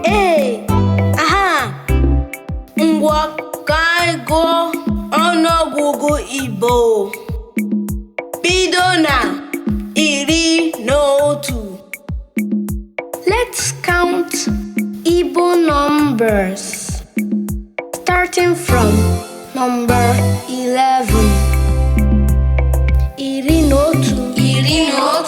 Ee, aha, ngwa ka anyị gụọ ọnụọgụgụ Igbo. Bido na 11. Let's count Igbo numbers, starting from number 11. 11, 11, 12, 12,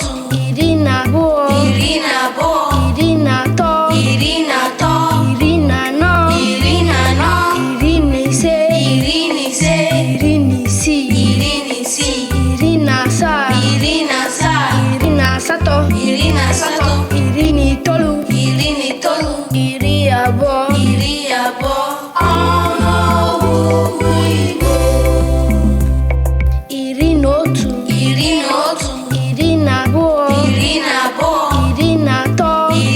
13, 13, 14, 14, 15, 15, 16, 16, 17, 17, 18, 18, 19, 19, 20. 20. Ọnụọgụgụ Igbo. 11, 11, 12, 12, 13, 13, 14, 14, 15,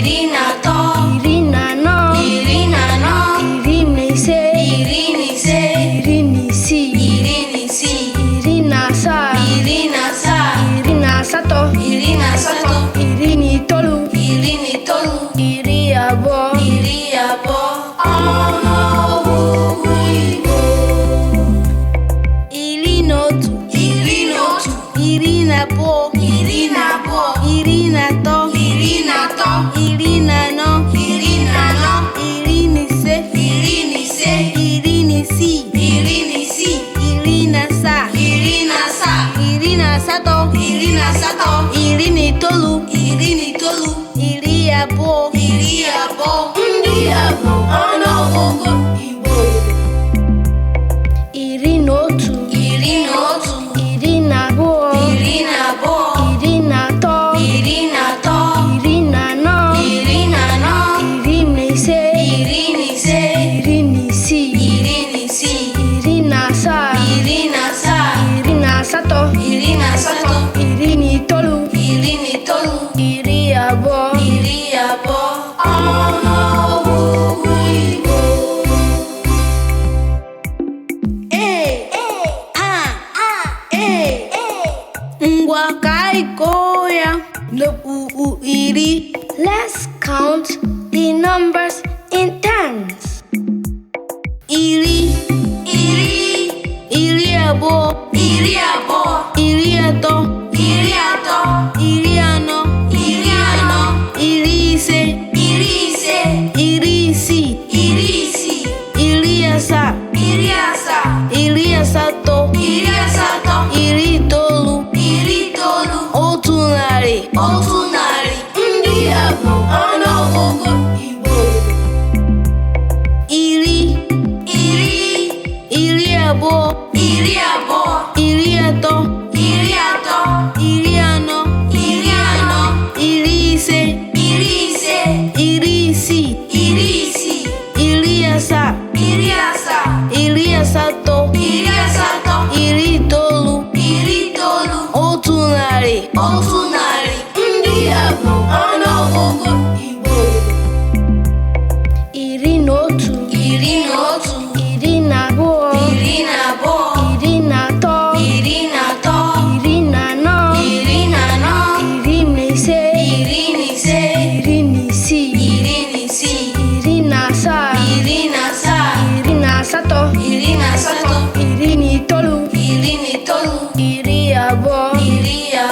15, 16, 16, 17, 17, 18, 18, 19, 19, 20. 20. Ọnụọgụgụ Igbo. 11, 11, 12, 12, 13, 13, 14, 14, 15, 15, 16, 16, 17, 17, 18, 18, 19, 19, 20, 20. Ndị a bụ ọnụọgụgụ Igbo. 11, 11, 12, 12, 13, 13, 14, 14, 15, 15, 16, 16, 17, 17, 18, 18, 19, 19, 20. 20. Ọnụọgụgụ Igbo. Ee, a, ee, ngwa ka anyị gụọ ya n'okpukpu iri. Let's count the numbers in tens. 10, 10, 20, 20, 30, 30, 40, 40, 50, 50, 60, 60, 70, 70, 80, 90, 90, 100, 100. Ndị a bụ ọnụọgụgụ Igbo. 10, 10, 20, 20, 30, 30, 40, 40, 50, 50, 60, 60, 70, 70, 80, 90, 90, 100, 100. Ndị a bụ ọnụọgụgụ Igbo. 11, 11, 12, 12, 13, 13, 14, 14, 15, 15, 16, 16, 17, 17, 18, 18, 19, 19, 20. 20.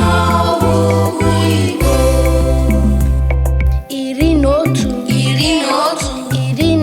Ọnụọgụgụ Igbo. 11, 11, 12,